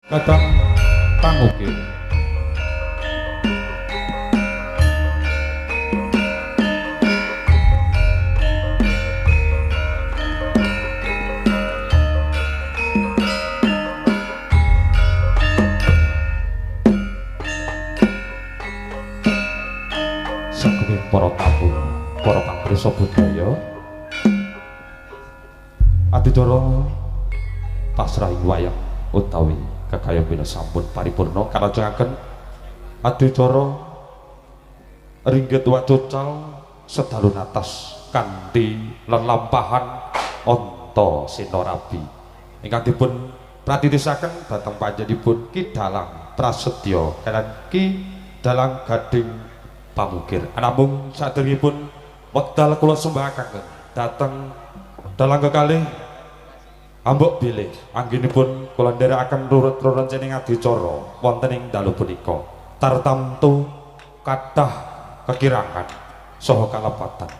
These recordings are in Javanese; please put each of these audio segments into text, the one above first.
Kadang pangukir. Saking para tamu, para kang pirsa budaya, adicara pasrahing wayang utawi kekaya bina sampun paripurna kalajengaken adicara ringgit wacucal sedalu natas kanthi lelampahan Antasena Rabi ingkang dipun pratitisaken dhateng panjenenganipun Ki Dalang Prasetya kaliyan Ki Dalang Gading Pamukir. Anamung saderengipun wekdal kula sembahakaken dhateng dalang kekalih ambok bilih anggenipun kula nderekaken rurut-rurut cening adicara wonten ing dalu punika tartamtu kathah kekirangan saha kalepatan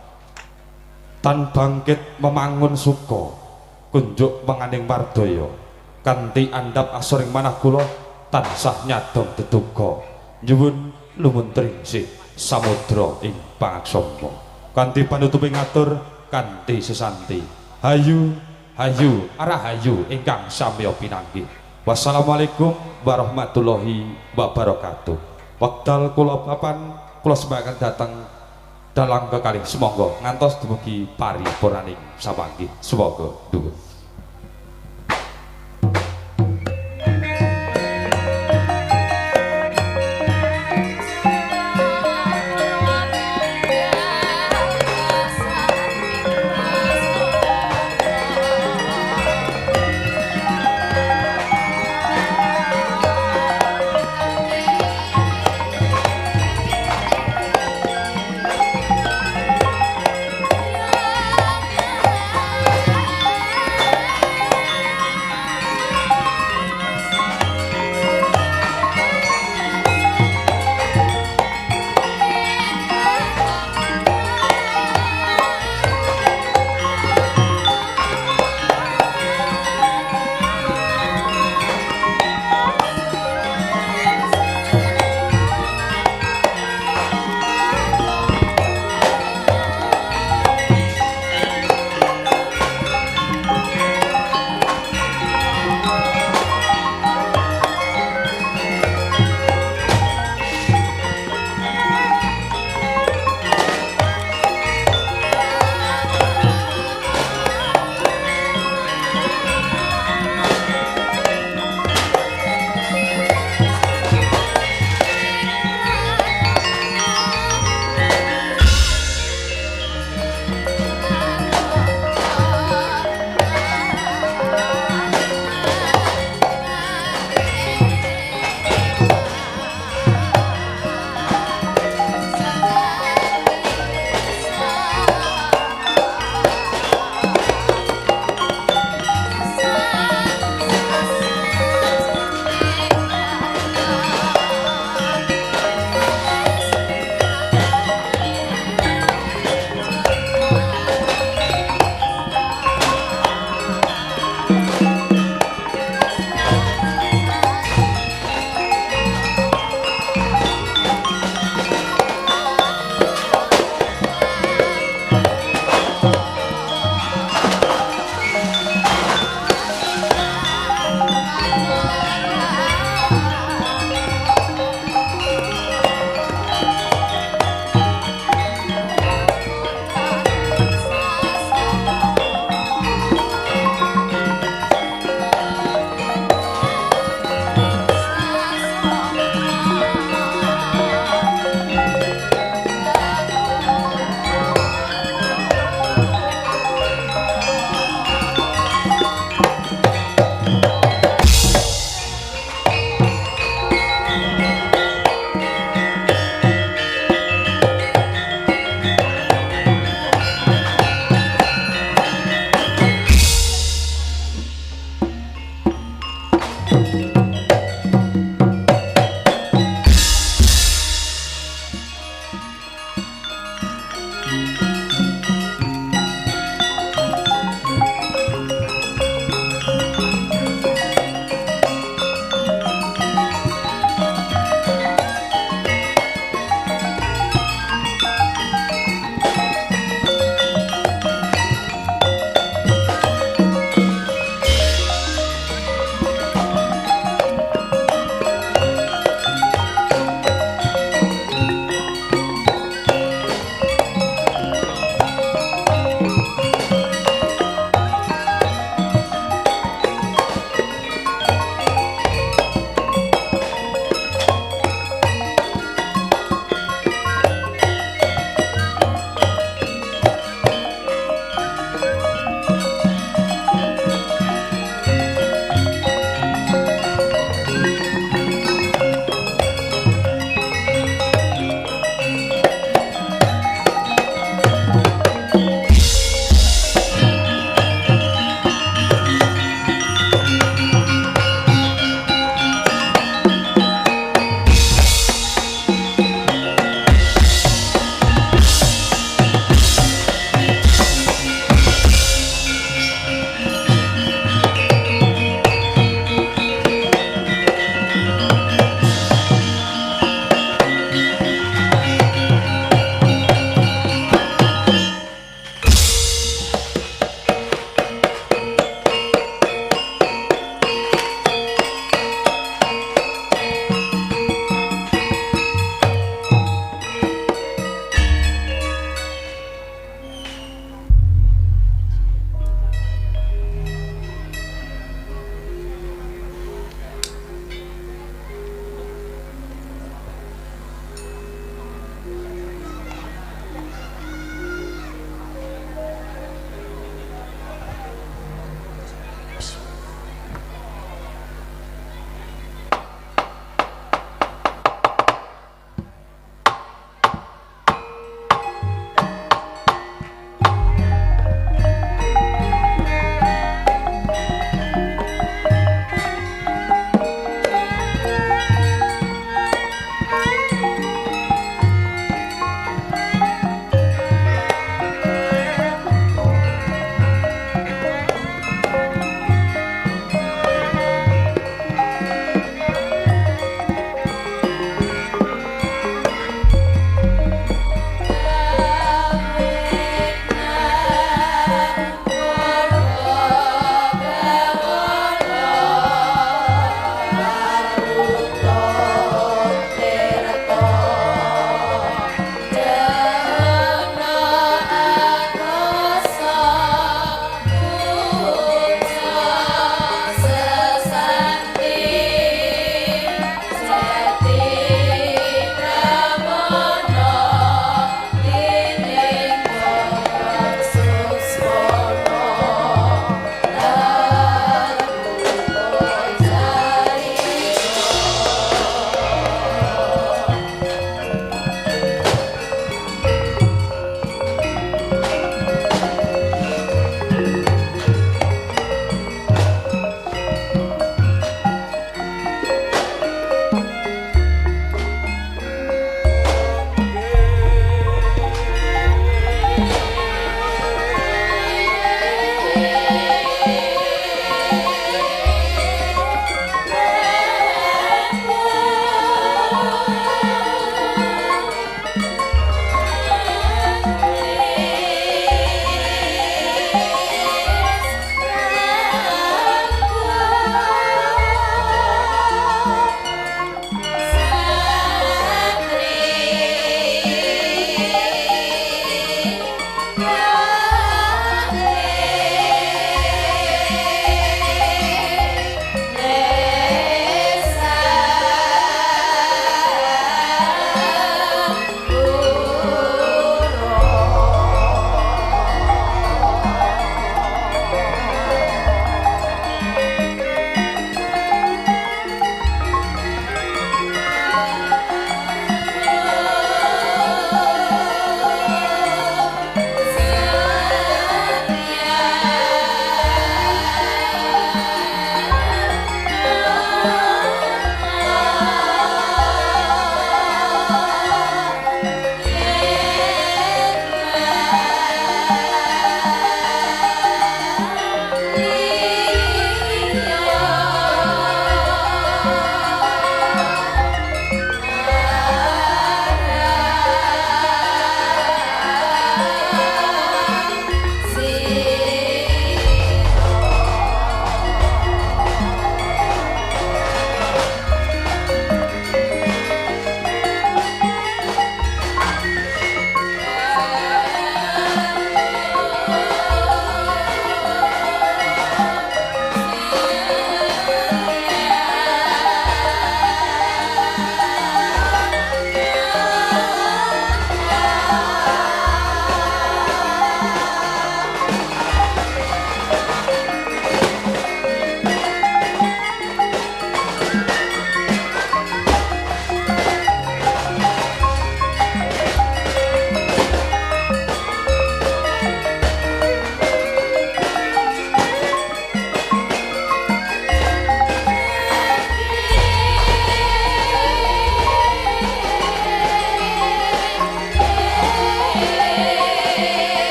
tan bangkit memangun suka kunjuk menganing wardaya kanthi andhap asoring manah kula tansah nyadong deduga nyuwun lumuntring samudra ing pangaksama kanthi panutuping atur kanthi sesanti hayu hayu arahayu ingkang samya pinanggih. Wassalamualaikum warahmatullahi wabarakatuh. Wekdal kula papan kula sembahaken dhateng dalang kekalih sumangga ngantos dumugi paripurnaning sapanggih. Sumangga dhuwur. Yeah.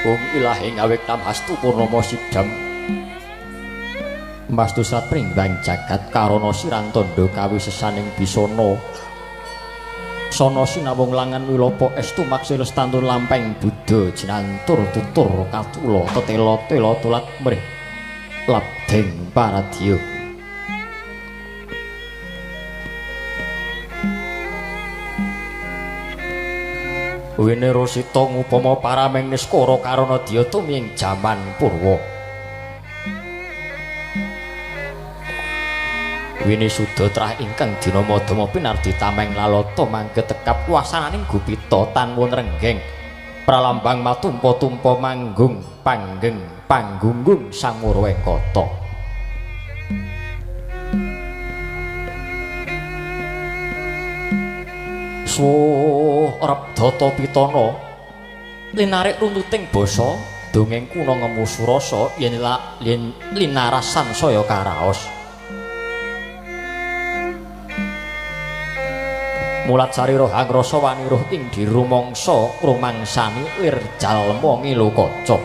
Wong ilahe ngawektam hastu purnama sidam Mastu srat pringbang jagat karana sirantandha kawisesaning bisana sana sinawung langan wilopo estu maksil lestantun lampeng buddha jinantur tutur katula tetela tela tulat mrih labdeng paradya. Winerosita ngupama parameng niskara karana dya tumiyeng jaman purwa. Winisuda trah ingkang dinama-dama pinardi tameng lalata mangke tekap wasananing gupita tanwun renggeng pralambang matumpa-tumpa manggung panggeng panggunggung samurwekata. Suh Rabdata Pitana linarik runtuting basa dongeng kuna ngemu surasa yen linarasan saya karaos. Mulat sarira hangrasa waniruh ing dirumangsa rumangsani lir jalma ngilu kaca.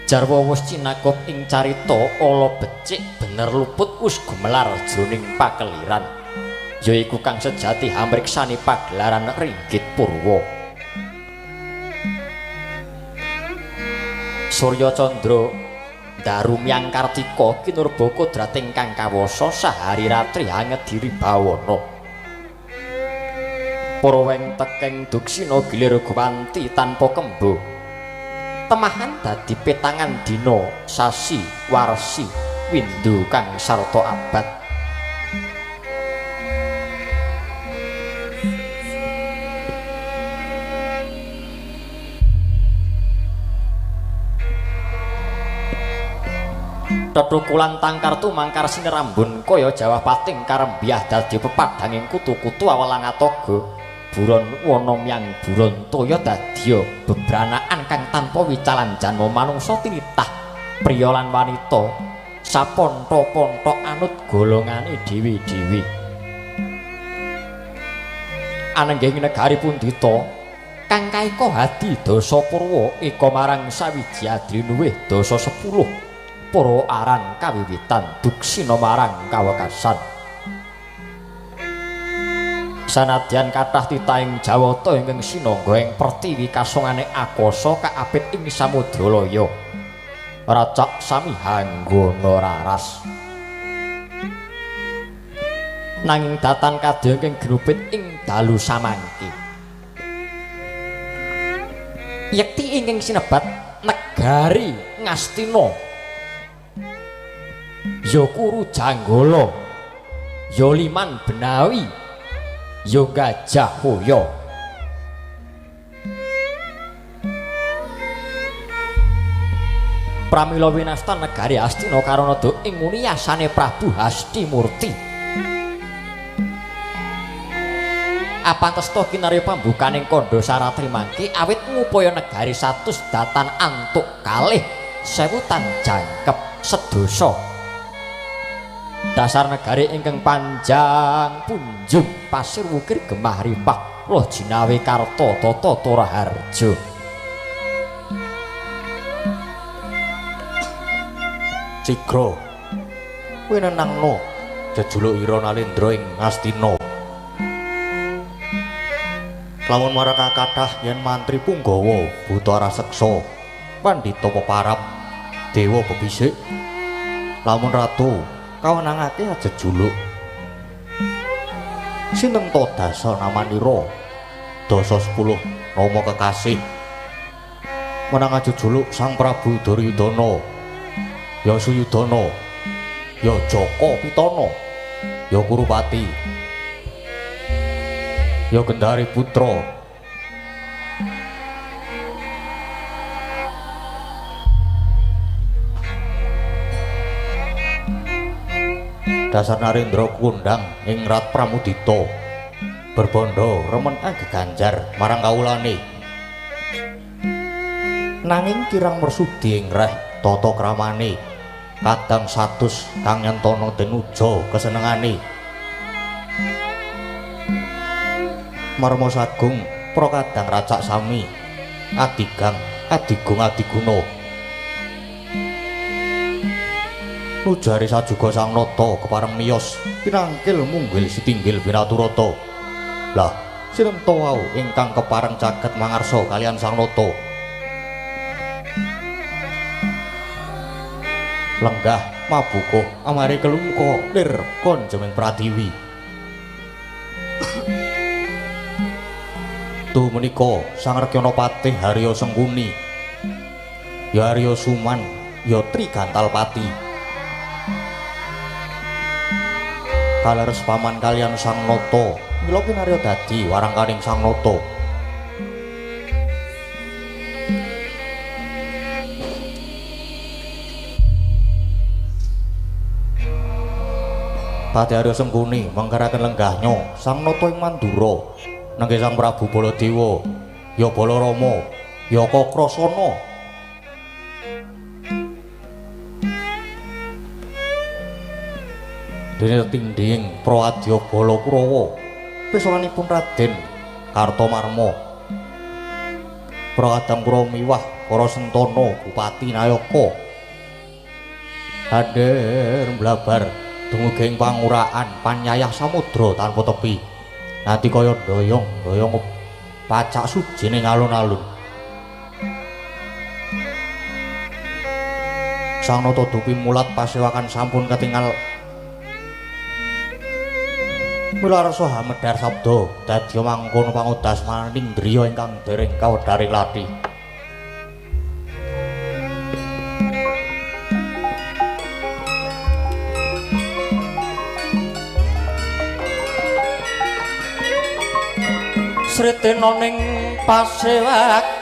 Jarwa wus cinakop ing carita ala becik bener luput wus gumelar jroning pakeliran. Yaiku kang sejati hamriksani pagelaran ringgit purwa. Surya Candra darumyang Kartika kinurba kodrat ingkang kawasa sahari ratri hangediri bawana. Para weng tekeng duksina gilir gwanti tanpa kembo. Temahan dadi petangan dina sasi warsi windu kang sarta abad. Tetukulan tangkar tumangkar sinerambun kaya jawah pating karembiah dadi pepadhanging kutu-kutu awelang atoga buron wana myang buron toya dadya bebranaan kang tanpa wicalan janma manungsa tinitah priya lan wanita sapontha-pontha anut golongane dhewe-dhewe. Anenggih negari pundhita kang kaeka hadi dasa purwa eka marang sawiji adrinuwih dasa 10 para aran kawiwitan duksina marang kawekasan. Sanadyan kathah titahing Jawata ingkang sinangga ing pertiwi kasongane akasa kaapit ing samudra laya. Racak sami hanggana raras. Nanging datan kadya ingkang ginupit ing dalu samangke. Yekti ingkang sinebat negari Ngastina ya Kuru Janggala, ya Liman Benawi, ya Gajah Hoya. Pramila winastan negari Astina karana ing nguni yasane Prabu Hastimurti. Apantesta kinarya pambukaning kandha saratri mangke awit ngupaya negari 100 datan antuk kalih sewutan jangkep sedasa. Dasar negari ingkang panjang punjung pasir wukir gemah ripah loh jinawi karta tata toraharja. Sigra kowe nenangno jejuluk ira Nalendra ing Ngastina. Lamun marang kathah yen mantri punggawa buta raseksa pandhita peparap dewa bebisik. Lamun ratu kawenangake ajejuluk sinten to dasa namanira dasa 10 nama kekasih menang ajejuluk Sang Prabu Duryudana, ya Suyudana, ya Jaka Pitana, ya Kurupati, ya Gendari Putra. Dasar Narendra kundang ing Rat Pramudita berbandha remen geganjar marang kawulane, nanging kirang mersudi ing reh tata kramane kadang 100 kang nyentana denuja kesenengane. Marma sagung pra kadang racak sami adigang adigung adiguna. Nujari sajuga Sang Nata kepareng miyos pinangkil munggil sitinggil binaturata. Lah sinenta wau ingkang kepareng caket mangarsa kalian Sang Nata? Lenggah mabukuh amare kelungka lir konjeming pratiwi. Tuh menika Sang Rekyana Patih Harya Sengkuni, ya Harya Suman, ya Trigantalpati. Kaleres paman kalian Sang Nata, mila kinarya dadi warangkaning Sang Nata. Patih Harya Sengkuni mangkaraken lenggahnya Sang Nata ing Mandura nenggih Sang Prabu Baladewa, ya Balarama, ya Kakrasana. Dene tindhing Prawadya Bala Kurawa pesowanipun Raden Kartomarma, Prawadang Puramiwah para sentana Bupati Nayaka. Hadir mblabar dumugi ing panguraan panyayah samudra tanpa tepi. Nanti kaya doyong doyong pacak suji ning alun-alun. Sang Nata dupi mulat pasewakan sampun ketingal. Mila rasa hamedhar sabda dadi mangkono pangudas maning driya ingkang dereng kawedharing lathi. Sritena ning pasewakan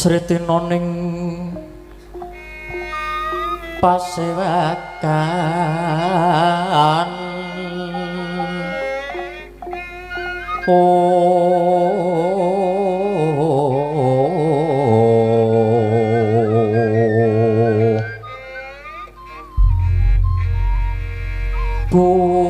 Sritena ning pasewakan busana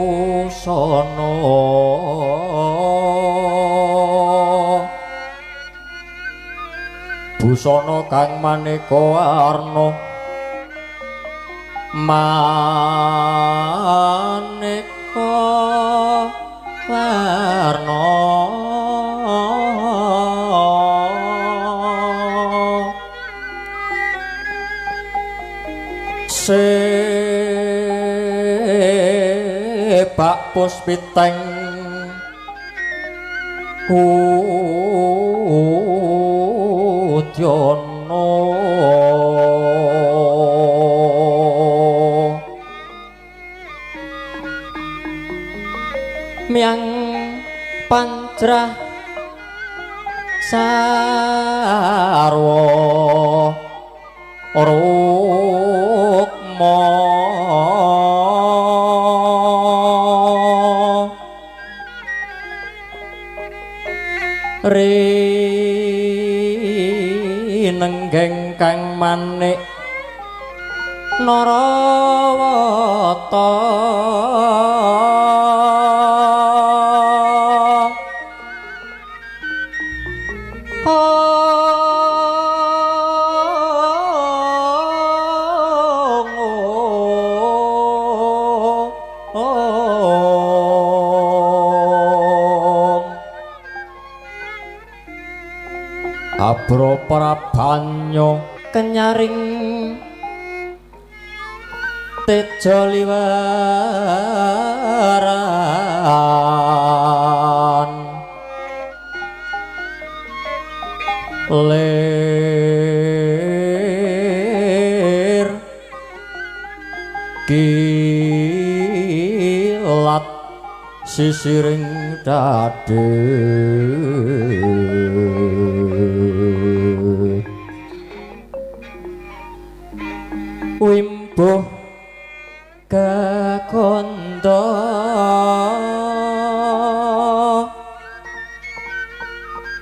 busana kang maneka warna maneka warna sebak puspiteng udyana miang pancrah sarwa rukma Pinenggeng kang manik Narawata. Abra prabanyo kenyaring teja liwaran lir kilat sisiring dade wimbuh kakondo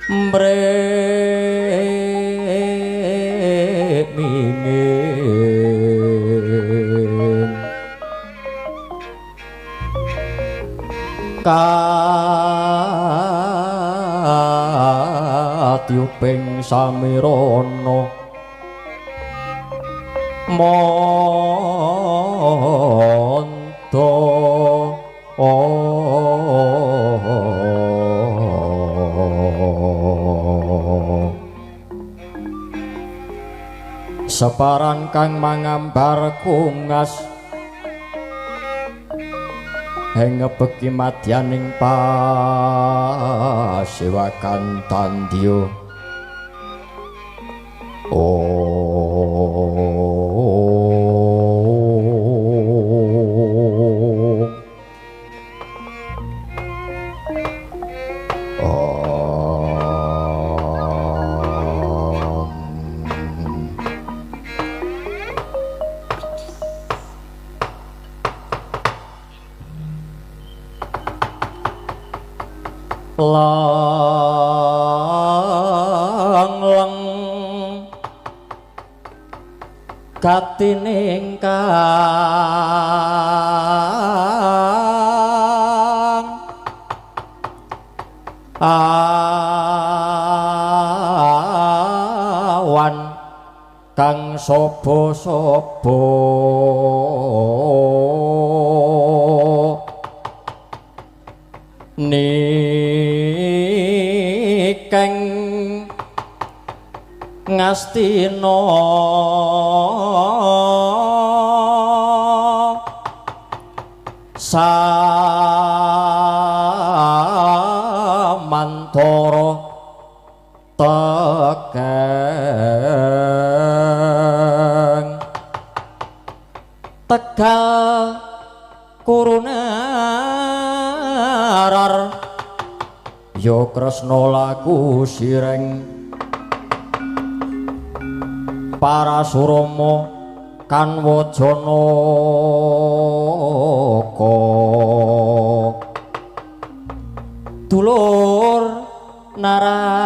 mrek mingin katiuping samirana monto separan kang mangambar kungas hengebeki madyaning pasewakan tandya. Lang leng gatining kang awan kang saba-saba nikeng ngastina samantara tekeng tegal kurunarar ya Kresna laku sireng Parasurama kanwa Janaka dulur Narada.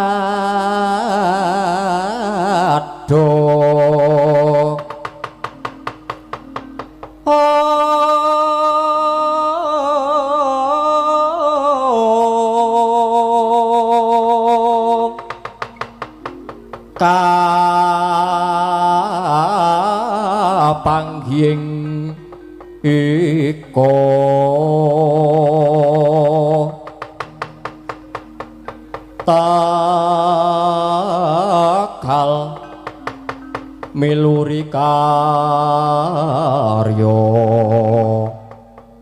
Kapanggihing ika takal miluri karya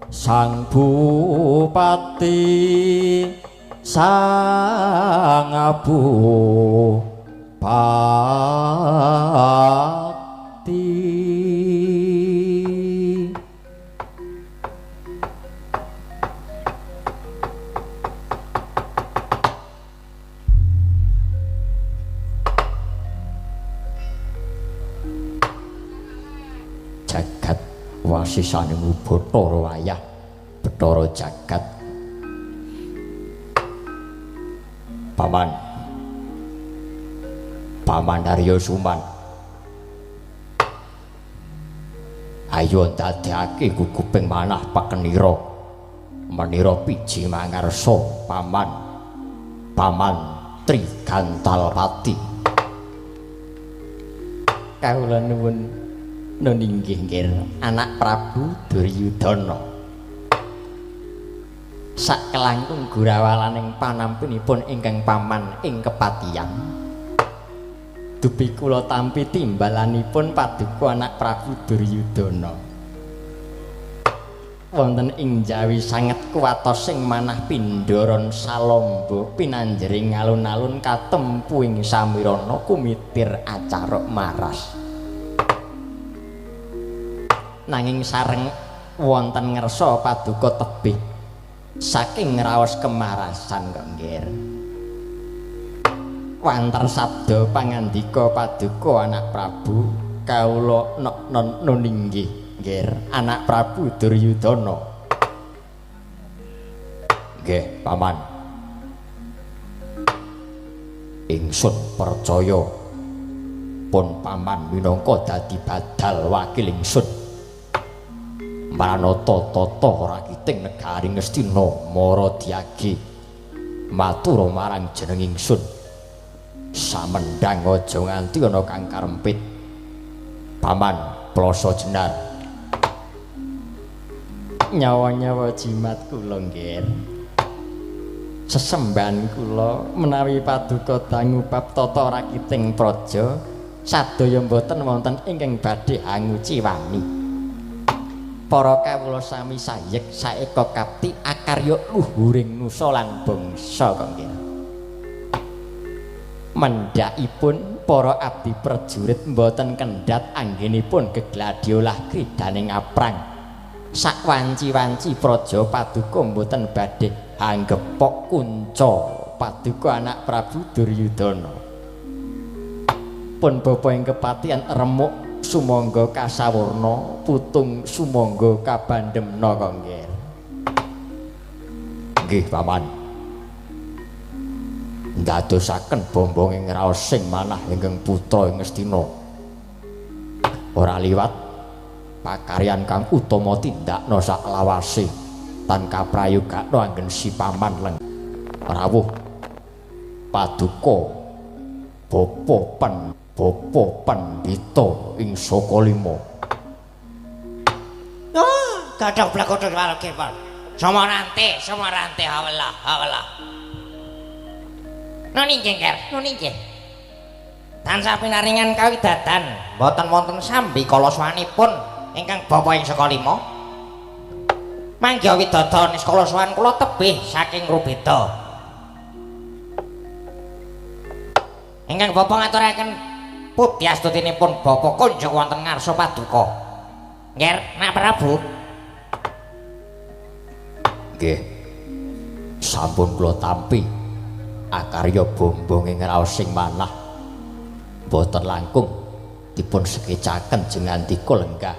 sang bupati sang bupati. Jagat wasisane Bathara wayah Bathara jagat. Paman, Paman Arya Suman. Ayo ndadekake guguping manah pakenira. Menira piji mangarsa paman. Paman Trigantalpati. Kawula nuwun nun inggih nggih anak Prabu Duryudana. Sakelangkung gurawalaning panampinipun ingkang paman ing kepatihan. Dupi kula tampi timbalanipun paduka anak Prabu Duryudana. Wonten ing Jawi sanget kuwatos ing manah pindharan salamba pinanjering alun-alun katempu ing samirana kumitir acaruk maras. Nanging sareng wonten ngersa paduka tebih saking raos kemarasan kok nggih. Wanter sabda pangandika paduka anak Prabu kawula nok nun inggih nggih anak Prabu Duryudana. Nggih paman. Ingsun percaya pun paman minangka dadi badal wakil ingsun. Maranata tata rakiting negari Ngastina mara diage matur marang jeneng ingsun. Samendang aja nganti ana kang karempit. Paman plasa jenar. Nyawa-nyawa jimat kula nggih. Sesembahan kula menawi paduka dangu bab tata rakiting praja sadaya mboten wonten ingkang badhe anguciwani. Para kawula sami sayek saeka kapti akarya luhuring nusa lan bangsa kok nggih. Mendhakipun para abdi prajurit mboten kendhat anggenipun gegladiolah kridhaning aprang. Sakwanci-wanci praja paduka mboten badhe anggepok kunca paduka anak Prabu Duryudana. Pun bapa ing kepatihan remuk sumangga kasawurna putung sumangga kabandemna kok nggih. Nggih paman. Ndadosaken bombong ing raos sing manah ingkang putra ing Ngastina. Ora liwat pakaryan kang utama tindakna saklawase tan kaprayogakna anggen si paman leng rawuh paduka bapa pen bapa pandhita ing Saka Lima. Oh, gathok blekodhok warga. Samarante, samarante hawelah, hawelah. Nun inggih, Nger, nun inggih. Tansah pinaringan kawidatan, mboten wonten sambi kala sowanipun ingkang bapa ing Saka Lima. Mangga widada niskala sowan kula tebih saking rubeda. Ingkang bapa ngaturaken pudyastutinipun bapa kunjuk wonten ngarsa paduka. Nger, Nak Prabu. Nggih. Sampun kula tampi akarya bombong ing raos sing manah. Mboten langkung dipun sekecaken jengandika lenggah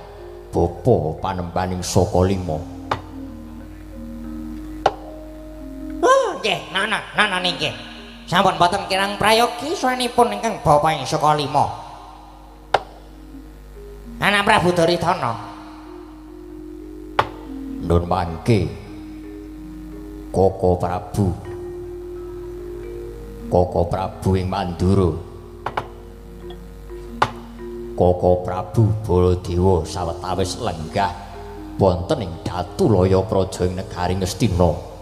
bapa panembaning Saka Lima. Oh, nggih, nana, nana nggih. Sampun boten kirang prayogi sowanipun ingkang bapa ing Saka Lima. Anak Prabu Duryudana. Nun mangke Koko Prabu. Koko Prabu ing Mandura. Koko Prabu Baladewa sawetawis lenggah wonten ing Datulaya Praja ing negari Ngastina.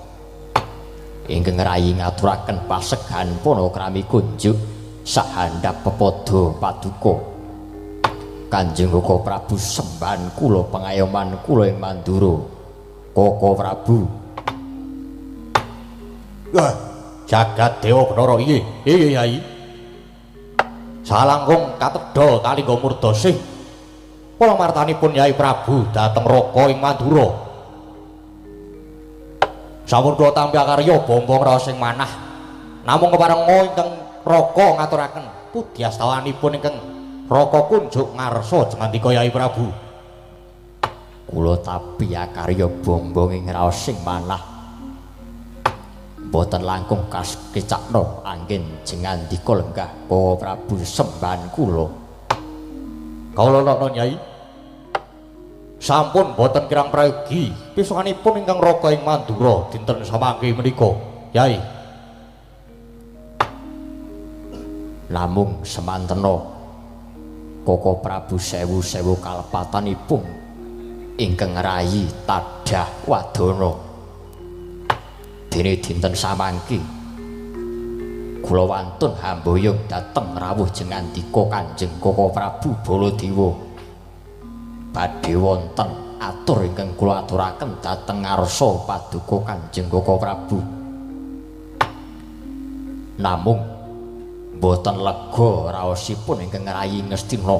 Ingkang rayi ngaturaken pasegan panakrami kunjuk sahandhap pepada paduka. Kanjeng Koko Prabu sembahan kula pangayoman kula ing Mandura. Koko Prabu. Wah, jagat dewa Bathara iki. Iya Yai. Salangkung katedha kalingga murdasih. Kula martanipun Yai Prabu dhateng Raka ing Mandura. Sampun kula tampi akarya bombong raos ing manah. Namung keparenga ingkang Raka ngaturaken pudyastawanipun ingkang Raka kunjuk ngarsa jengandika Yai Prabu. Kula tapi akarya bombong ing raos sing manah. Boten langkung kaskecakna anggen jengandika lenggah Bawa Prabu sembahan kula. Kawula nana Nyai. Sampun boten kirang prayogi pisunganipun ingkang raka ing Mandura dinten samangke menika, Yai. Namung semantena Koko Prabu sewu-sewu kalepatanipun ingkang rayi tadah wadana. Dene dinten samangke kula wantun hamboyong dhateng rawuh jengandika Kanjeng Koko Prabu Baladewa. Badhe wonten atur ingkang kula aturaken dhateng ngarsa paduka Kanjeng Koko Prabu. Namung boten lega raosipun ingkang rayi Ngastina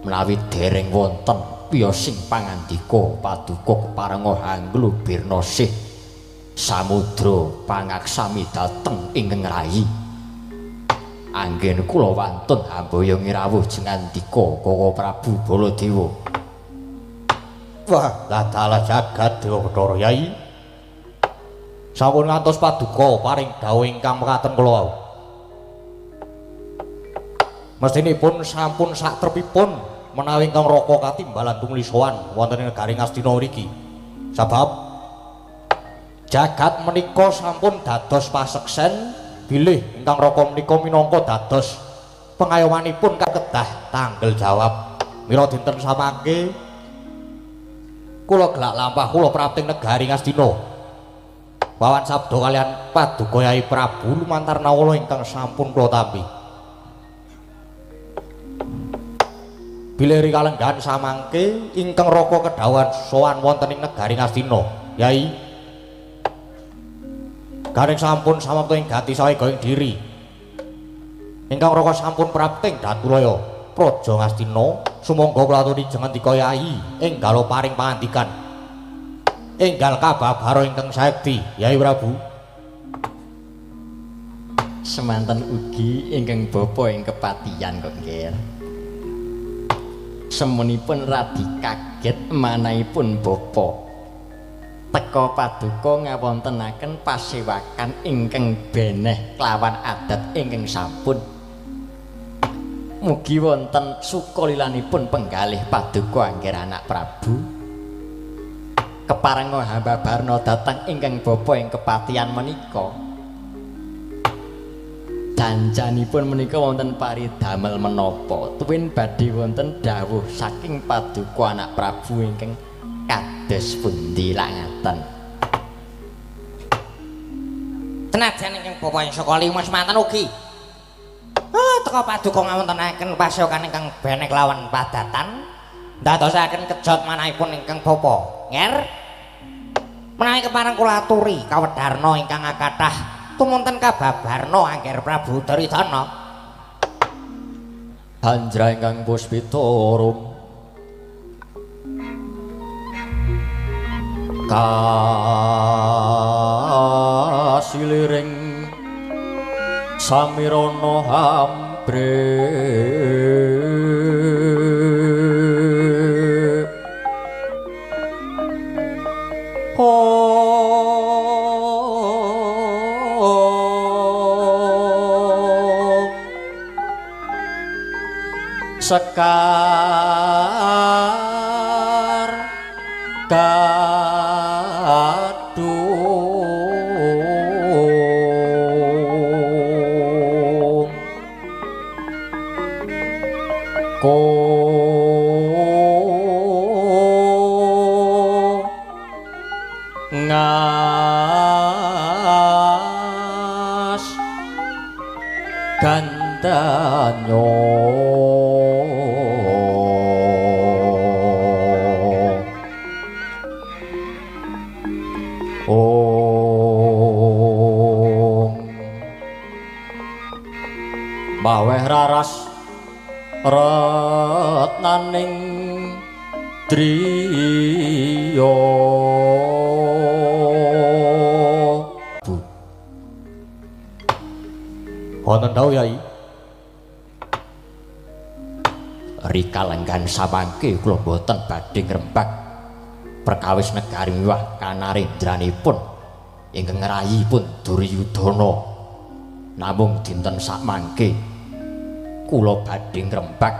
menawi dereng wonten piyosing pangandika paduka keparenga hanglu birna sih samudra pangaksami dhateng ingkang rayi. Anggen kula wantun hamboyong rawuh jengandika Koko Prabu Baladewa. Wah, dalah jagat Dewa Bathara Yai. Sampun ngantos paduka paring dawuh ingkang mekaten kula wau. Mestinipun sampun satrepipun menawi ingkang raka katimbalan tumuli sowan wonten ing negari Ngastina mriki. Sebab jagat menika sampun dados paseksen bilih ingkang raka menika minangka dados pengayomanipun kedah tanggel jawab. Mila dinten samangke kula gelak lampah kula prapting negari Ngastina. Wawan sabda kalian paduka Yai Prabu lumantar nawala ingkang sampun kula tampi. Bilih rikalenggahan samangke ingkang raka kedhawuhan sowan wonten ing negari Ngastina, Yai. Garing sampun samapta ing gati saega ing diri. Ingkang raka sampun prapting Datulaya Praja Ngastina, sumangga kula aturi jengandika Yai enggal paring pangandikan. Enggal kababara ingkang saekti, Yai Prabu. Semanten ugi ingkang bapa ing kepatihan kok nggih. Semunipun radi kaget manahipun bapa. Teka paduka ngawontenaken pasewakan ingkang beneh kelawan adat ingkang sampun. Mugi wonten sukalilanipun penggalih paduka angger anak Prabu. Keparenga hamba barna dhateng ingkang bapa ing kepatihan menika. Janjanipun menika wonten paridamel menapa tuwin badhe wonten dawuh saking paduka anak Prabu ingkang kados pundi lak ngaten. Senajan ingkang bapa ing saka lima semanten ugi. Teka paduka ngawontenaken pasewakan ingkang benek lawan padatan ndadosaken kejot manahipun ingkang bapa. Nger menawi kepareng kula aturi kawedharna ingkang akathah tumunten kababarna angger Prabu Duryudana. Hanjra ingkang puspita rum kasiliring samirana hambre sekar gadung ko ngas gandanyo. Maweh raras retnaning driya. Wonten dawuh Yai. Rikalenggan samangke kula boten badhe ngrembak perkawis negari miwah kanarendranipun. ingkang ngrayipun Duryudana. Namung dinten sakmangke kula badhe ngrembak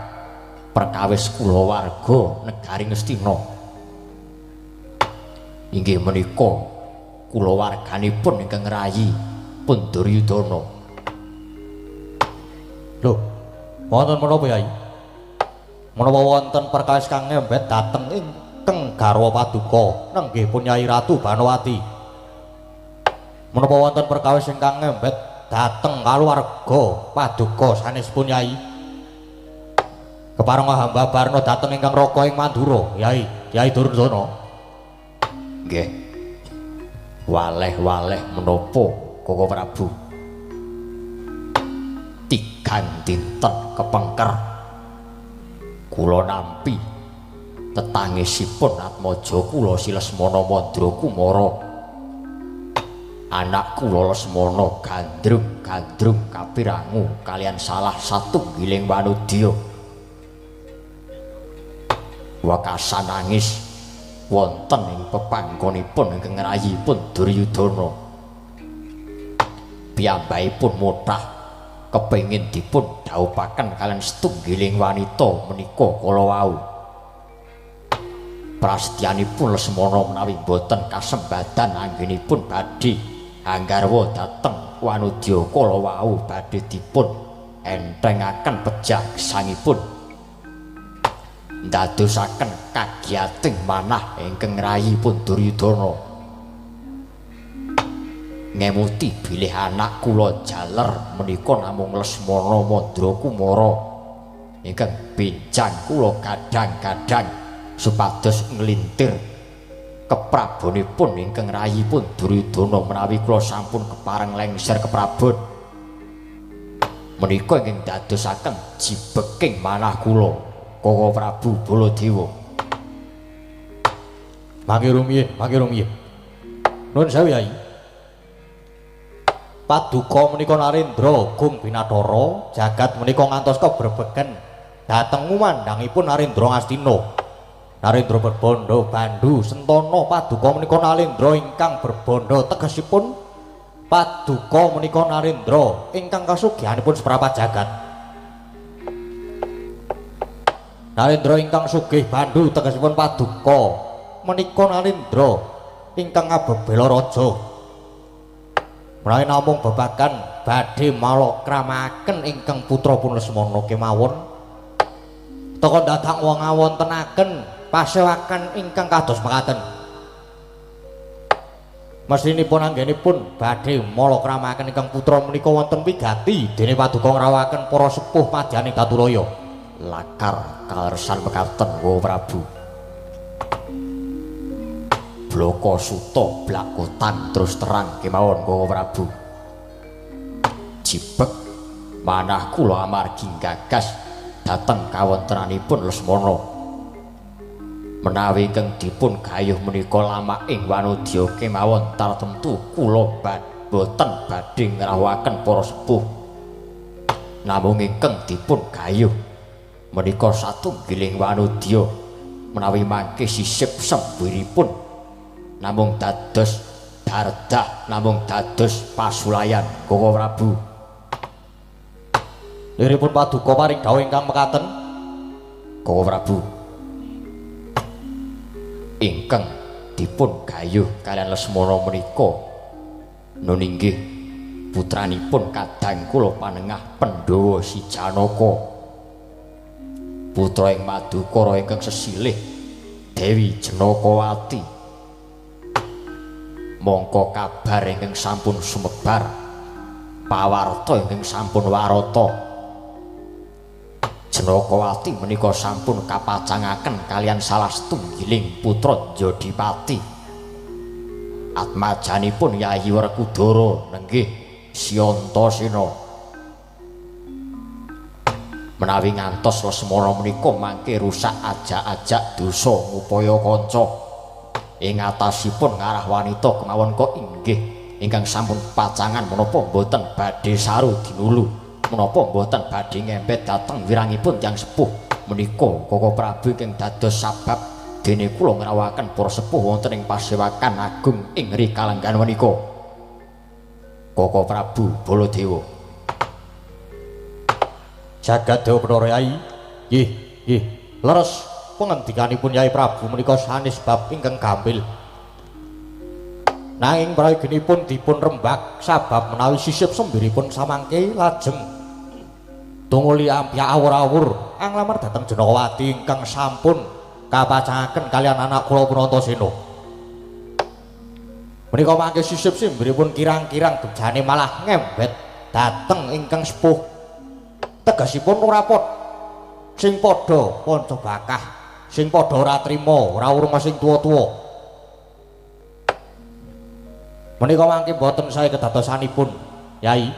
perkawis kulawarga negari Ngastina. Inggih menika kulawarganipun ingkang ngrayi pun Duryudana. Lho, wonten menapa Yai? Menapa wonten perkawis kang ngembet dhateng ingkang garwa paduka nenggih pun Yai Ratu Banowati? Menapa wonten perkawis ingkang ngembet dhateng kaluwarga paduka sanesipun Yai? Kepareng hamba barna dhateng ingkang raka ing Mandura, Yai, Yai Duryudana. Nggih. Waleh-waleh menapa Koko Prabu? Tigang dinten kepengker kula nampi tetangisipun atmaja kula si Lesmana Mandra Kumara. Anak kula Lesmana gandrung-gandrung kapirangu kalian salah satunggiling wanudya. Wekasan nangis wonten ing pepanggonipun ingkang ngrayipun Duryudana. Piyambakipun mothah kepengin dipun dhawuhaken kalian setunggiling wanita menika kala wau. Prasetyanipun Lesmana menawi boten kasembadan anggenipun badhe anggarwa dhateng wanudya kala wau badhe dipun enthengaken pejah gesangipun, ndadosaken kagiyating manah ingkang ngrayipun Duryudana. Ngemuti bilih anak kula jaler menika namung Lesmana Mandra Kumara ingkang benjang kula gadhang-gadhang supados nglintir keprabonipun ingkang rayipun Duryudana menawi kula sampun kepareng lengser keprabon. Menika ingkang dadosaken jibeking manah kula Koko Prabu Baladewa. Mangke rumiyin, mangke rumiyin. Nuwun sewu Yai. Paduka menika Narendra Gung Binathara jagat menika ngantos kebrebegen dhateng ngumandhangipun Narendra Ngastina. Narendra berbandha bandu sentana. Paduka menika Narendra ingkang berbandha tegesipun paduka menika Narendra ingkang kasugihanipun seprapat jagat. Narendra ingkang sugih bandu tegesipun paduka menika Narendra ingkang ngabebela raja. Menawi namung babagan badhe malokramaken ingkang putra pun Lesmana kemawon teka dadak wong ngawontenaken pasewakan ingkang kados mekaten. Mestinipun anggenipun badhe malokramaken ingkang putra menika wonten wigati dene paduka ngrawaken para sepuh madyaning Datulaya. Lakar kalersan mekaten Wa Prabu. Bloko suta blakotan terus terang kemawon Koko Prabu. Jibek manah kula amargi gagas dhateng kawontenanipun Lesmana. Menawi ingkang dipun gayuh menika lamaking wanudya kemawon tartemtu kula boten badhe ngrawuhaken para sepuh. Namung ingkang dipun gayuh menika satunggiling wanudya menawi mangke sisip sembiripun namung dados dardah, namung dados pasulayan Koko Prabu. Liripun paduka paring dawuh ingkang mekaten Koko Prabu. Ingkang dipun gayuh kalian Lesmana menika nun inggih putranipun kadang kula panengah Pandhawa si Janaka, putra ing Madukara ingkang sesilih Dewi Janakawati. Mongko kabar ingkang sampun sumebar, pawarta ingkang sampun warata, Janakawati menika sampun kapacangaken kalian salah setunggiling putra Jodipati. Atmajanipun Yayi Werkudara nenggih Siantasena. Menawi ngantos Lesmana menika mangke rusak ajak-ajak dosa ngupaya kanca. Ing atasipun ngarah wanita kemawon kok inggih ingkang sampun pacangan menapa mboten badhe saru dinulu, menapa mboten badhe ngempet dhateng wirangipun tiyang sepuh menika Koko Prabu ingkang dados sabab dene kula ngrawuhaken para sepuh wonten ing pasewakan agung ing Rikalenggan menika. Koko Prabu Baladewa. Jagat Dewa Bathara Yai. Nggih, nggih. Leres pengendikanipun Yai Prabu menika sanes bab ingkang gampil. Nanging prayoginipun dipun rembag sabab menawi sisip sembiripun samangke lajeng tunguli ampyak awur-awur anglamar dhateng Janakawati ingkang sampun kapacangaken kalian anak kula Punantasena. Menika mangke sisip sembiripun kirang-kirang bejane malah ngembet dhateng ingkang sepuh. Tegesipun ora padha sing padha panca bakah, sing padha ora trima, ora urma sing tuwa-tuwa. Menika mangke boten sae kedadosanipun, Yai.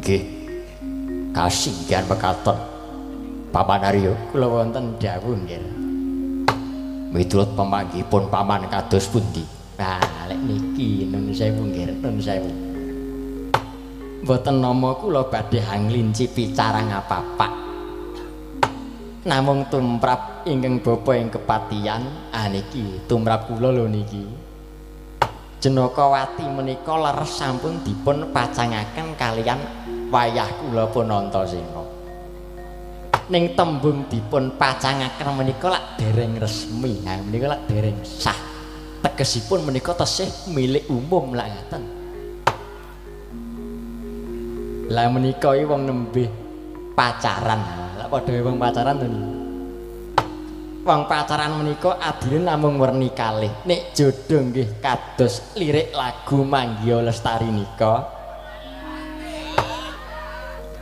Nggih. Kasinggihan mekaten. Paman Arya, kula wonten dawuh nggih. Miturut pemanggihipun paman kados pundi? Nah, lek niki nun sewu nggih, nun sewu. Mboten nama kula badhe anglincipi carang apapak. Namung tumrap ingkang bapa ing kepatihan, ah niki tumrap kula lho niki. Janakawati menika leres sampun dipun pacangaken kaliyan wayah kula Punantasena. Ning tembung dipun pacangaken menika lak dereng resmi, ha menika lak dereng sah. Tegesipun menika tesih milik umum lak ngaten. Lah menika iki wong nembe pacaran. Lak padha wong pacaran to niku. Wong pacaran menika adine namung werni kalih. Nek jodoh nggih kados lirik lagu Manggiya Lestari nika.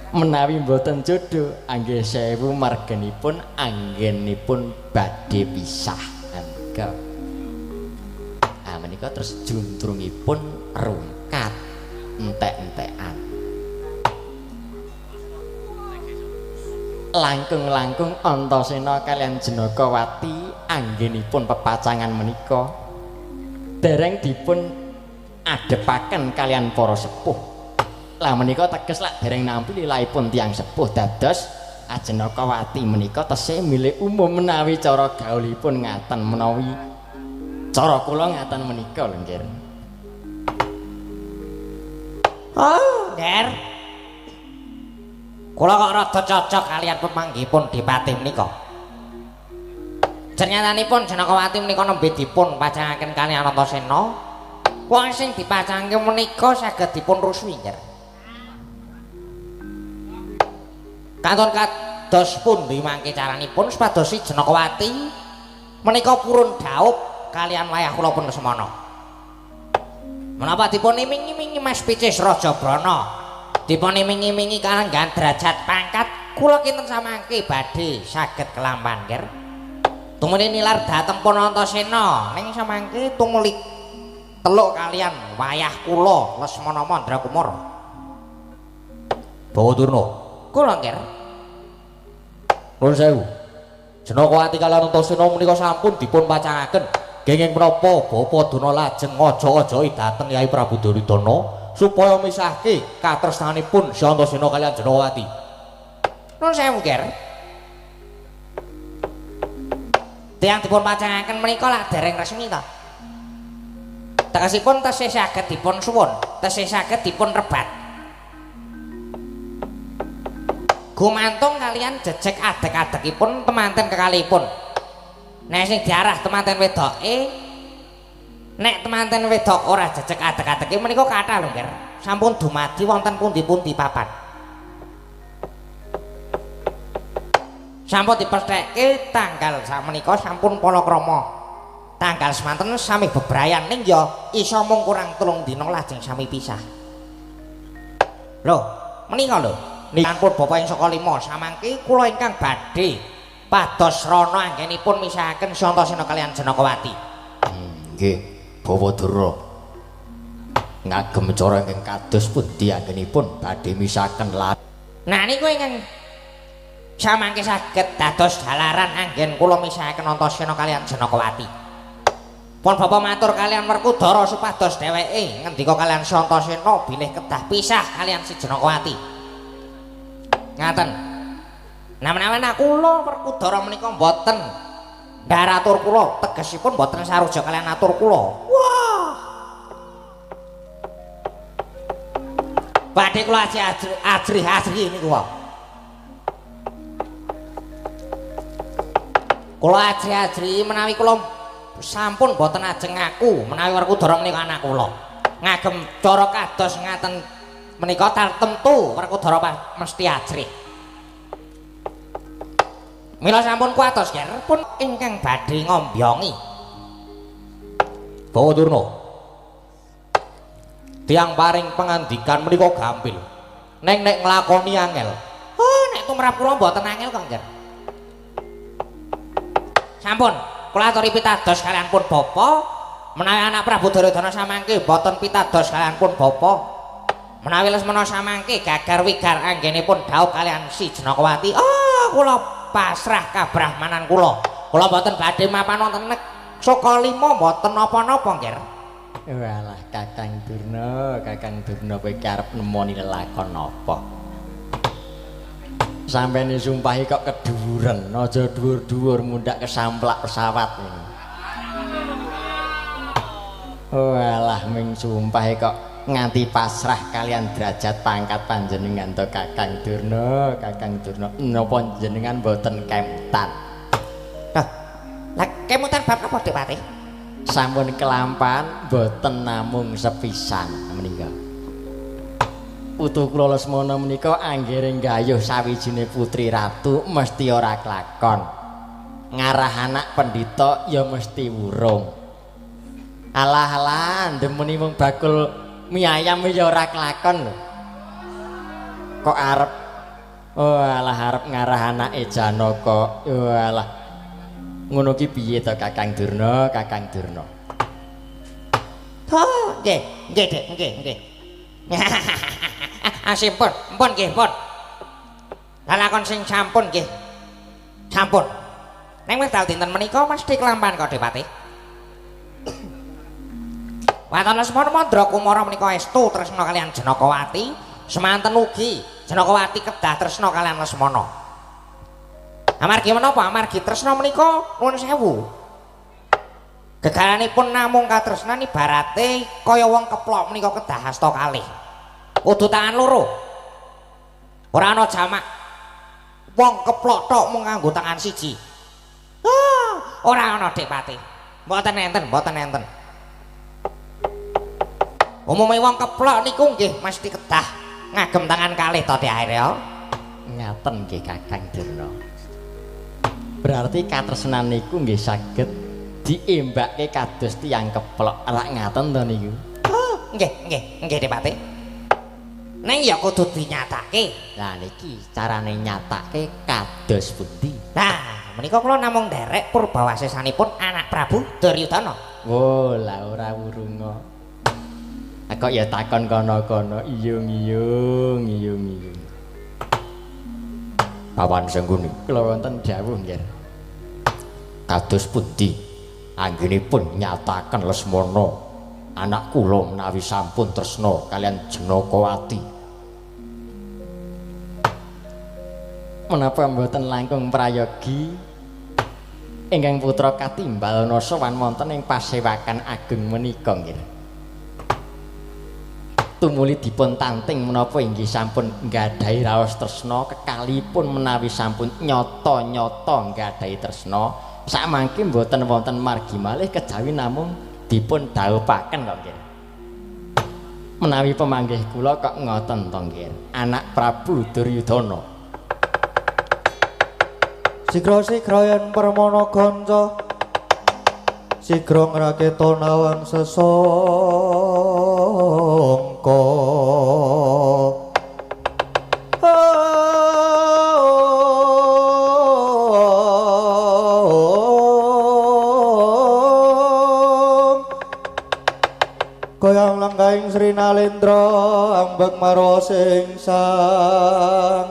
Menawi mboten jodoh anggih sewu margenipun anggenipun badhe pisah. Menika. Ah menika terus juntrungipun rungkat entek-entekan. Langkung-langkung Antasena kaliyan Janakawati anggenipun pepacangan menika dereng dipun adepaken kaliyan para sepuh. Lah menika teges lak dereng nampi lilahipun tiyang sepuh dados Janakawati menika tesih milik umum menawi cara gaulipun ngaten menawi cara kula ngaten menika lho nggih. Oh, Nger. Kula kok rada cocok kaliyan pemanggihipun Dipati menika. Cernyatanipun Janakawati menika nembe dipun pacangaken kaliyan Antasena. Wong sing dipacangke menika saged dipun ruswi, Nger. Kanton kados pundi mangke caranipun supados si Janakawati menika purun dhaup kaliyan wayah kula pun semana. Menapa dipun iming-imingi Mas Picis Raja Brana? Dipun imingi-imingi kalenggan derajat pangkat kula kinten samangke badhe saged kelampan, Nger. Tumuli nilar dhateng Punantasena ning samangke tumuli teluk kaliyan wayah kula Lesmana Mandrakumara. Bawa Durna. Kula, Nger. Nuwun sewu. Janakawati kaliyan Antasena menika sampun dipun pacangaken. Kenging menapa Bapa Durna lajeng aja-ajahi dhateng Yai Prabu Duryudana supaya misahke katresnanipun si Antasena kaliyan Janakawati. Nuwun sewu, Nger. Tiyang dipun pacangaken menika lak dereng resmi ta? Tegesipun tesih saged dipun suwun, tesih saged dipun rebat. Gumantung kaliyan jejeg adeg-adegipun temanten kekalihipun. Nek sing diarah temanten wedoke, nek temanten wedok ora jejeg adeg-adege menika kathah lho, Nger. Sampun dumadi wonten pundi-pundi papan. Sampun dipestheke tanggal sakmenika sampun palakrama. Tanggal semanten sami bebrayan ning ya iso mung kurang 3 dina lajeng sami pisah. Lho, menika lho. Nipun bapa ing saka 5 samangke kula ingkang badhe pados rana anggenipun misahaken Antasena kaliyan Janakawati. Nggih, Bawa Durna. Ngagem cara ingkang kados pundi anggenipun badhe misahaken lan. Nah niku ingkang samangke saged dados jalaran anggen kula misahaken Antasena kaliyan Janakawati. Pun bapa matur kaliyan Werkudara supados dheweke ngendika kaliyan Antasena bilih kedah pisah kaliyan si Janakawati. Ngaten. Nah menawi kula Werkudara menika mboten ndharatur kula, tegesipun mboten saruja kaliyan atur kula. Wah, Badhe kula ajrih-ajrih niku wae. Kula ajrih-ajrih menawi kula sampun boten ajeng ngaku menawi Werkudara menika anak kula. Ngagem cara kados ngaten menika tartemtu Werkudara mesti ajrih. Mila sampun kuwatos ger pun ingkang badhe ngombyongi. Bawa Durna. Tiang paring pangandikan menika gampil. Neng nek nglakoni angel. Oh, nek tumrap kula mboten angel kok, Nger. Sampun, kula aturi pitados kalian pun bapa, menawi anak Prabu Duryudana samangke mboten pitados kalian pun bapa. Menawi Lesmana samangke gagar wigar anggenipun dhaup kalian si Janakawati. Oh, kula pasrah kabrahmanan kula. Kula mboten badhe mapan wonten Sukalima mboten napa-napa, Nger. Walah Kakang Durna, Kakang Durna kowe arep nemoni lelakon apa? Sampene sumpahi kok kedhuwuren, aja dhuwur-dhuwur mundhak kesamplak pesawat. Walah ming sumpahi kok nganti pasrah kalian derajat pangkat panjenengan to Kakang Durna, Kakang Durna. Napa jenengan mboten kemtan? Lah, lah kemutan bab napa Dik Patih? Sampun kelampan boten namung sepisan menika. Putu kula Lesmana menika anggere nggayuh sawijine putri ratu mesti ora klakon. Ngarah anak pendhita ya mesti wurung. Alah alah ndemeni wong bakul mie ayam ya ora klakon lho. Kok arep oh alah arep ngarah anake Janaka. Oh alah. Ngono ki piye to Kakang Durna, Kakang Durna? Oh, nggih, nggih, Dik, nggih, nggih. Sampun, pun nggih, pun. Lalakon sing sampun nggih. Sampun. Ning wekdal dinten menika mesti kelampan kok Dik Patih. Waton Lesmana Mandra Kumara menika estu tresna kalian Janakawati, semanten ugi Janakawati kedah tresna kalian Lesmana. Amargi menapa? Amargi tresna menika nuwun sewu. Gegaranipun namung katresnan ibarate kaya wong keplok menika kedah asta kalih. Kudu tangan loro. Ora ana jamak. Wong keplok tok mung nganggo tangan siji. Ah, ora ana Dik Patih. Mboten enten, mboten enten. Umume wong keplok niku nggih mesti kedah ngagem tangan kalih to Dik Arya. Ngaten nggih Kakang Durna. Berarti katresnan niku nggih saged diembakke kados tiyang keplok. Rak ngaten to niku? Oh, nggih, nggih, nggih Dik Patih. Neng ya kudu dinyatake. Lah niki carane nyatake kados pundi? Nah, menika kula namung nderek purbawasesanipun anak Prabu Duryudana. Oh, lah ora wurunga. Kok ya takon kono-kono, iyung-iyung, iyung-iyung. Pawan Sengguni, kula wonten dawuh nggih. Kados pundi anggenipun nyataken Lesmana anak kula menawi sampun tresna kalian Janakawati? Menapa mboten langkung prayogi ingkang putra katimbal sowan wonten ing pasewakan ageng menika nggih. Tumuli dipun tanting menapa inggih sampun nggadahi raos tresna kekalipun menawi sampun nyata-nyata nggadahi tresna sakmangke mboten wonten margi malih kejawi namung dipun dhawuhaken kok nggih. Menawi pemanggih kula kok ngoten to nggih, anak Prabu Duryudana. Sigra-sigra yen permana kanca sigra ngraketa nawang sesangka. Goyang lenggahing Sri Nalendra ambek marwa sing sang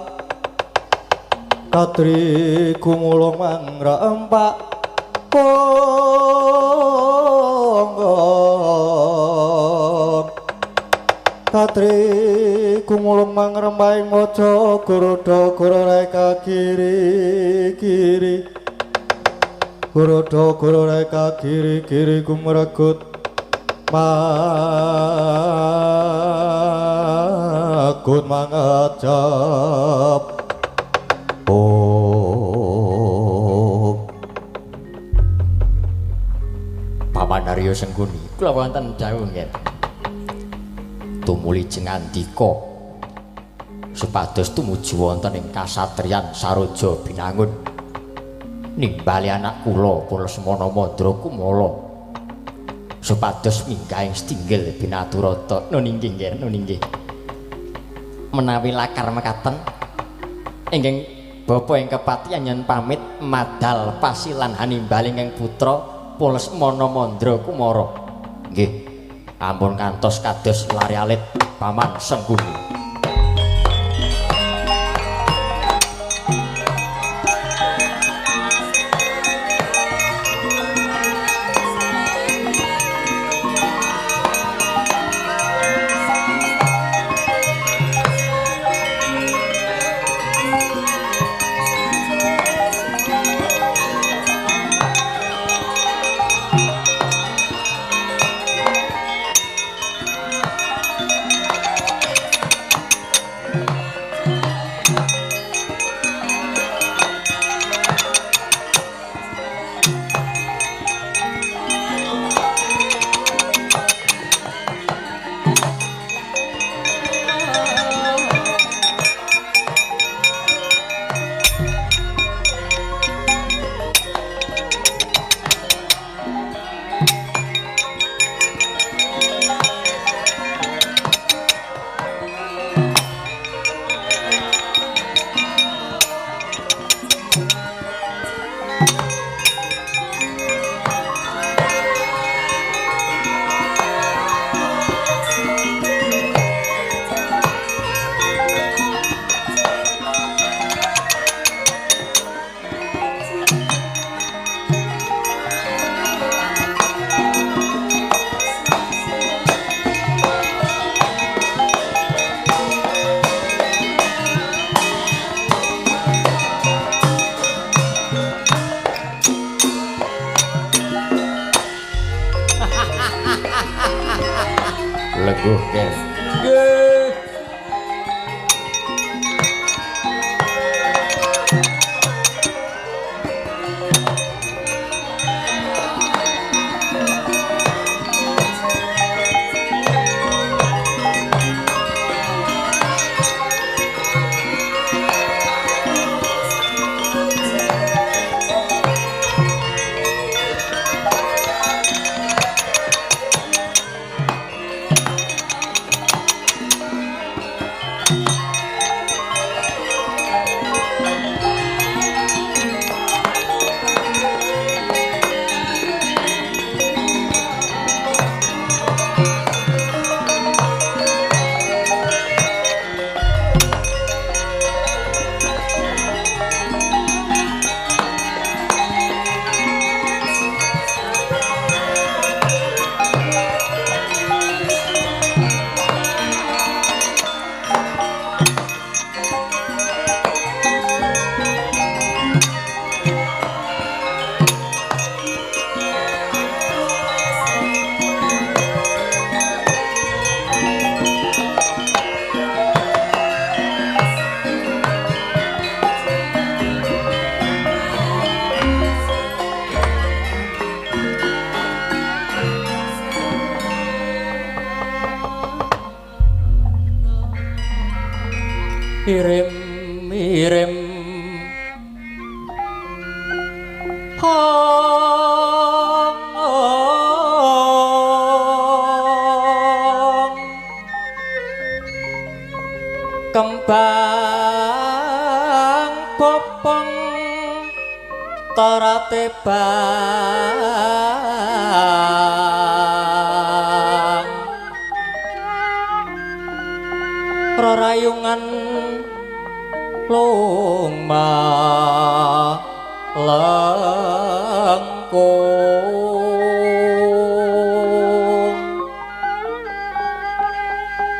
kadri gumulung mangra empak ponggon kadri gumulung mangrembahing waja guruda gurureka kiri kiri guruda gurureka kiri kiri gumregut Manggut mangecep. Oh. Paman Arya Sengkuni, kula wonten dawuh nggih. Tumuli jengandika supados tumuju wonten ing kasatriyan Saroja Binangun. Nimbali anak kula Lesmana Mandra Kumala supados minggah ing setinggil Binaturata. Nun inggih nggih, nun inggih. Menawi lakar mekaten ingkang bapa ing kepatihan yen pamit madal pasilan hanimbali ingkang putra Lesmana Mandra Kumara. Nggih, ampun kantos kados lari alit Paman Sengkuni. Lengguh nggih. Nggih. Irim-irim hong kembang popong tarate bang rarayungan loma lengkung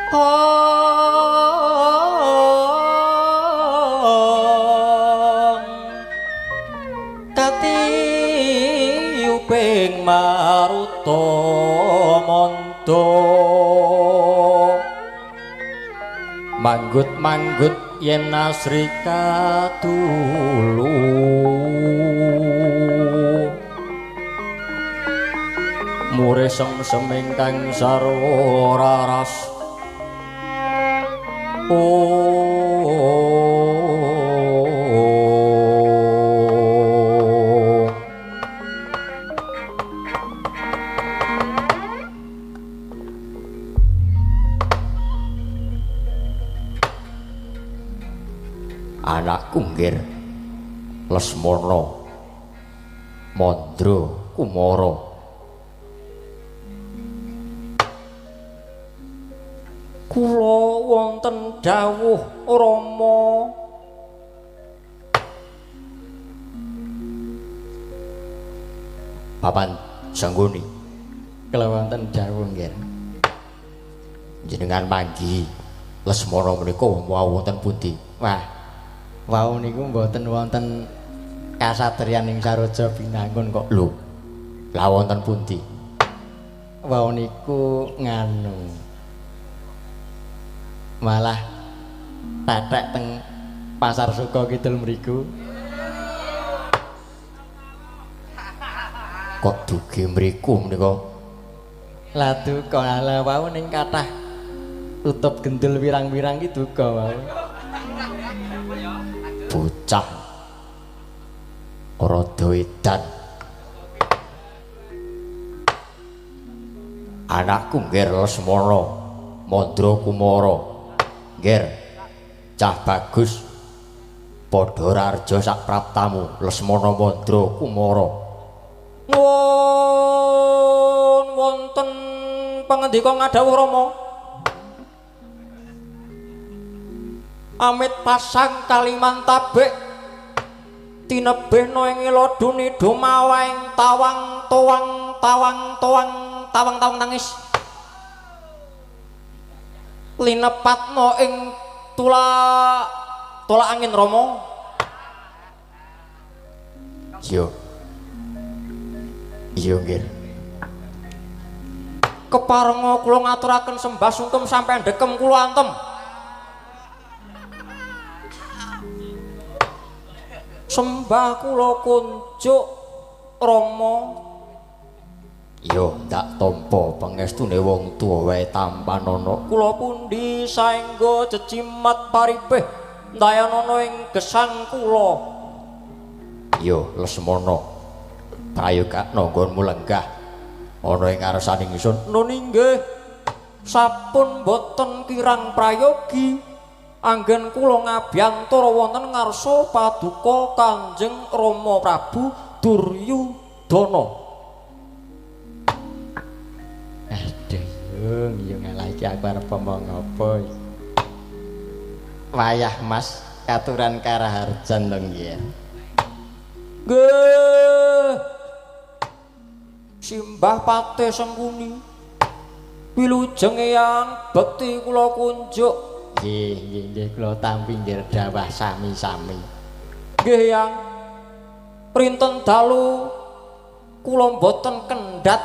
hong katiyuping maruta manda Manggut-manggut yen asri katulu mure sem-sem ingkang sarwa raras. Anakku nggir Lesmana Mandra Kumara, kula wonten dawuh Rama. Papan Sangguni, kula wonten dawuh nggih. Jenengan manggihi Lesmana menika wau wonten pundi? Wah, wau niku mboten wonten kasatriyan ing Saroja Binangun kok. Lho, lha wonten pundi? Wau niku nganu malah tetek teng Pasar Suko Kidul mriku. Kok dugi mriku menika? Lah duka, lah wau ning kathah tutup gendul wirang-wirang ki duka wau. Bocah rada edan. Anakku nggir Lesmana Mandra Kumara nggir cah bagus padha rarja sak praptamu Lesmana Mandra Kumara. Nuwun wonten pangandika ngadhawuh Rama. Amit pasang Kalimantabek tinebihna ing ladune dumawaing tawang towang tawang towang tawang tawang tangis linepatna ing tula tolak angin Rama. Iya. Iya nggih. Keparenga kula ngaturaken sembah sungkem sampeyan dekem kula antem. Sembah kula kunjuk Rama. Iya, ndak tampa pangestune wong tuwa wae tampanana. Kula pundi saengga jejimat paripih ndayanana ing gesang kula. Iya, Lesmana. Prayogakna nggonmu lenggah ana ing ngarsaning ingsun. Nun inggih, sampun boten kirang prayogi anggen kula ngabyantara wonten ngarsa paduka Kanjeng Rama Prabu Duryudana. Aduh, yung yung ngalah iki aku arep omong apa iki. Wayah Mas katuran karaharjan to nggih. Nggih. Simbah Patih Sengkuni wilujeng eyang bekti kula kunjuk. Nggih, nggih, nggih kula tampi nggih dawah sami-sami. Nggih, Yang. Printen dalu kula mboten kendhat